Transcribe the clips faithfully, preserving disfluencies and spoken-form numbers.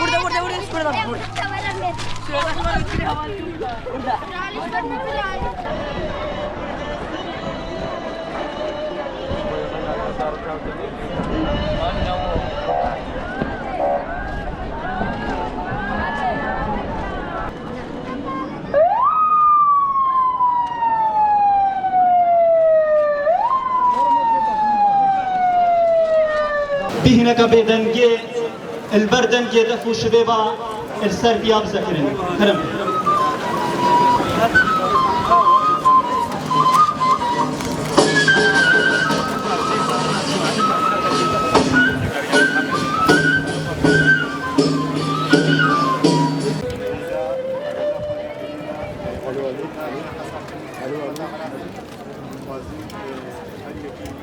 Burada, burada, burada, şurada, burada. Şurada, şurada, şurada. Burada. Bîhneke bêdengê li ber dengê def û şivê ba li ser piya bize kirin. Kirin.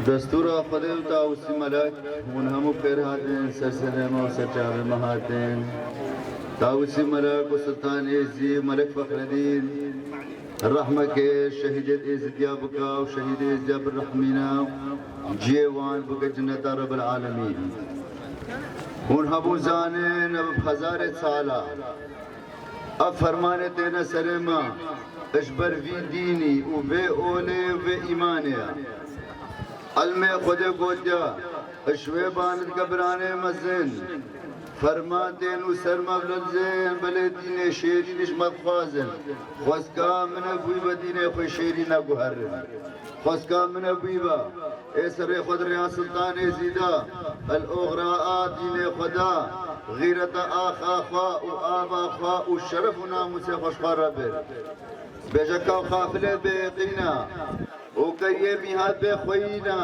Destûra Xwedê û Tawusî Melek, hûn hemû bi xêr hatin ser serê me û ser çavê me hatin. Tawusî Melek û Sultan Êzî û Melek Fexredîn, rehmeke şehîdê Êzidiya bika û şehîdê Êzidiya birehmîne, cihê wan bike cinneta Rebbil Alemîn. Hûn hemû zanin, ev bi hezarê sala ev fermanê têne serê me, ji ber vî dînî û vê olê û vê îmanê ye. Elmê Xwedê gotiya, ji wê ba dike biranê mezin, ferman tên û ser me bilezin, belê dînê şêrîn ji me dixwazin. Xwezka min e bûyî be dînê xwe şêrîn neguherin. Xwezka min e bûyî be, ê serê xwe di rêya Sultan Êzî de, li oxira a dînê xwe de, xîreta axa xwe û ava xwe û şeref û namûsê xwe ji xwe re bir. Bêje ka xafilê bêqîn e û keriyê mîhat bêxweyîn e,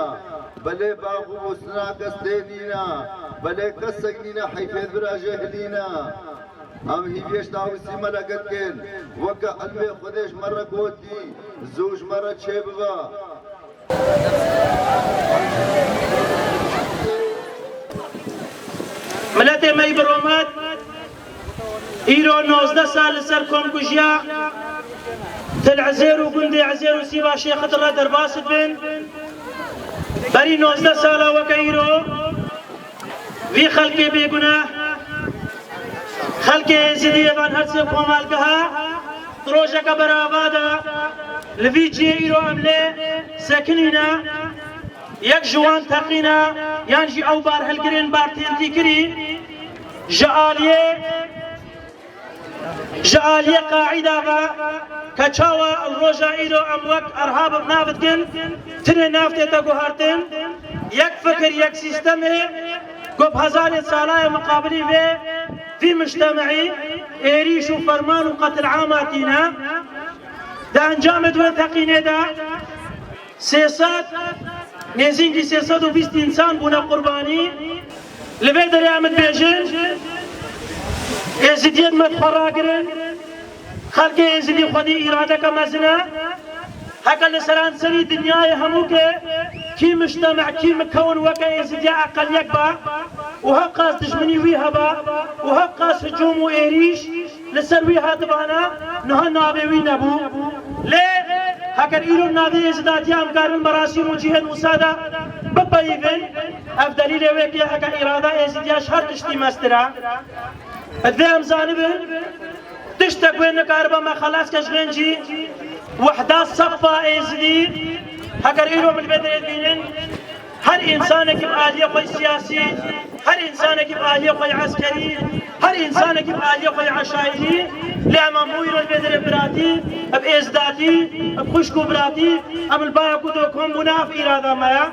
belê bax û bostina kes tê nîne, belê kesek nîne heyfê bira jêhilî ne. Em hîviyê ji Tawusî Melek dikin, weke elmê Xwedê ji me re gotî, zû ji me re çêbibe. Miletê me yî biromet, îro nozdeh sal li ser komkujiya Til Ezêr û gundê Ezêr û Sîva Şêxit re derbas dibin. Berî nozdeh sala weke îro, vî xelkê bêguneh, xelkê Êzidî yê van her sê komelgeha, di rojeke berava de, li vî cihê îro em lê sekinîne, yek ji wan teqîne, yan jî ew barhilgirên bartêntîkirî, ji aliyê Ji aliyê qaîda ve, ke çawa li roja îro em wek Erhab bi nav dikin, tinê nav tête guhertin, yek fikir, yek sîstemê, ku bi hezarê sala ye miqabilî vê, vî mujtemehî êrîş û ferman û qetilama tîne. Di encamê di wê teqînê de, Sê sed, nêzîkî sê sed û bîst însan bûne qurbanî. Li vê derê em dibêjin, Êzidiyên me di xwe ragirin, xelkê Êzidî xwedî îradeke mezin e. Heke li seranserî dinyayê hemûkê kî mujteme, kî mikewin weke Êzidiya eqeliyek ba û heqas dijminî wî heba û heqas hicûm û êrîş li ser wî hatibana, niha navê wî nebû. Lê heger îro navê Êzidatiya em karin merasîm û cihên wisa de bipeyivin, ev delîlê wê ke heke îrada Êzidiya ji her tiştî mestir e. Divê em zanibin, tiştek wê nikaribe me xelas ke ji xêncî, wehda sefa Êzidî, heger îro min li vê derê dibînin, Her însanekî bi aliyê xwe yê siyasî, her însanekî bi aliyê xwe yê eskerî, her însanekî bi aliyê xwe yê eşayîrî, lê em hemû îro li vê derê biratî, bi êzdatî, bi xwişk û biratî, em li bayek û dokom bûne, ev îrada me ye.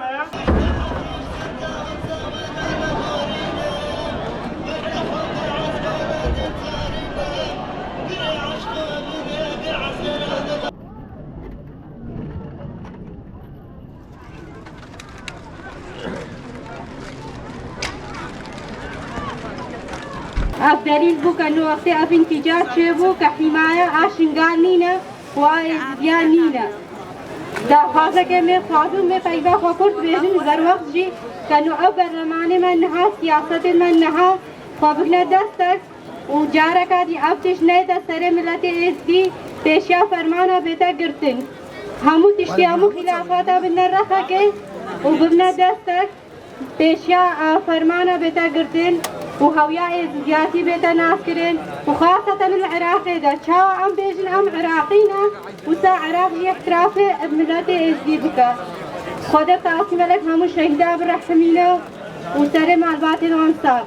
Ev delîl bû ke nû wextê ev întîca çêbû ke hîmaya a Şingal nîne û a Êzidiyan nîne. Daxwazeke me xwazin me peyva xwe kurt bêjin û berwext jî ke nû ev berlemanê me niha, siyasetên me niha xwe bigine destek û careka dî ev tişt neyte serê miletê Êzidî, pêşiya fermana bête girtin. Hemû tiştî, hemû xîlafata bine rexekê û bibine destek. Pêşiya, e, fermana bête girtin û hewiya êzidiyatî bête naskirin û xaseten li Iraqê de. Çawa em bêjin em Iraqî ne, wisa Iraq jî îtirafê bi miletê êzidî bike. Xwedê Qasî Melek hemû şehîda birehimîne û serê malbatên wan sax.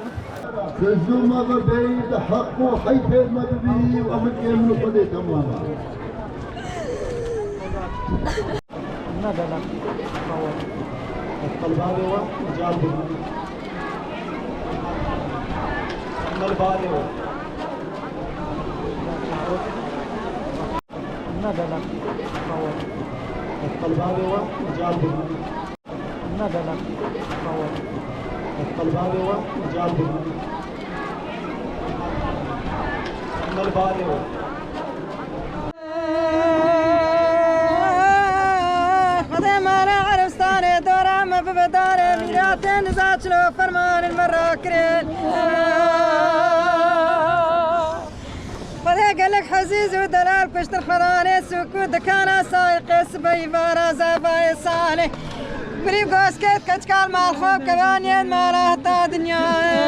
Lezûma ve bey de heq û heyfê me bibî û em ê min û Xwedê temam e. Nebela. Qelbavê we cal bû. Qelbavê we. Nebela. Qelbavê we cal bû. Nebela. Qelbavê we cal bû. Qelbavê we. Xwedê mala Erebistanê dora me bibe darê mîratên niza çilo fermanên me rakirin. Xwedê gelek hezîz û delal kuştin xwedanê sûk û dikana sayiqê sibeyî vara zavayê salê. Birî goskêt keçkal mal xwe kevaniyên mala heta dinyayê.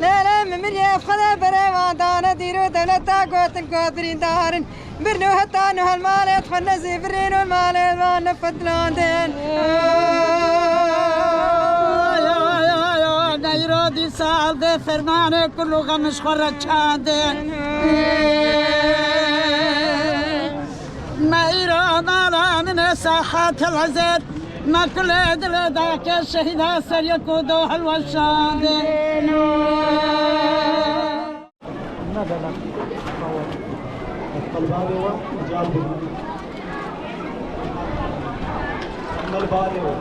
Lê lê min miriyê Xwedê berê wan dane dîr û dewleta gotin ku birîndar in. Birno heta nu helmalê xwe nezî birîn û malê wan nefedlandin. Neyro dîsa aldê fermanê kul û xem ji xwe re çandin. Me îro mala min e sahet el ezet. Me kulê dilê dake şehîda ser yek û do helweşandê. Nebela. Qelbavê we cal bû. Qelbavê we.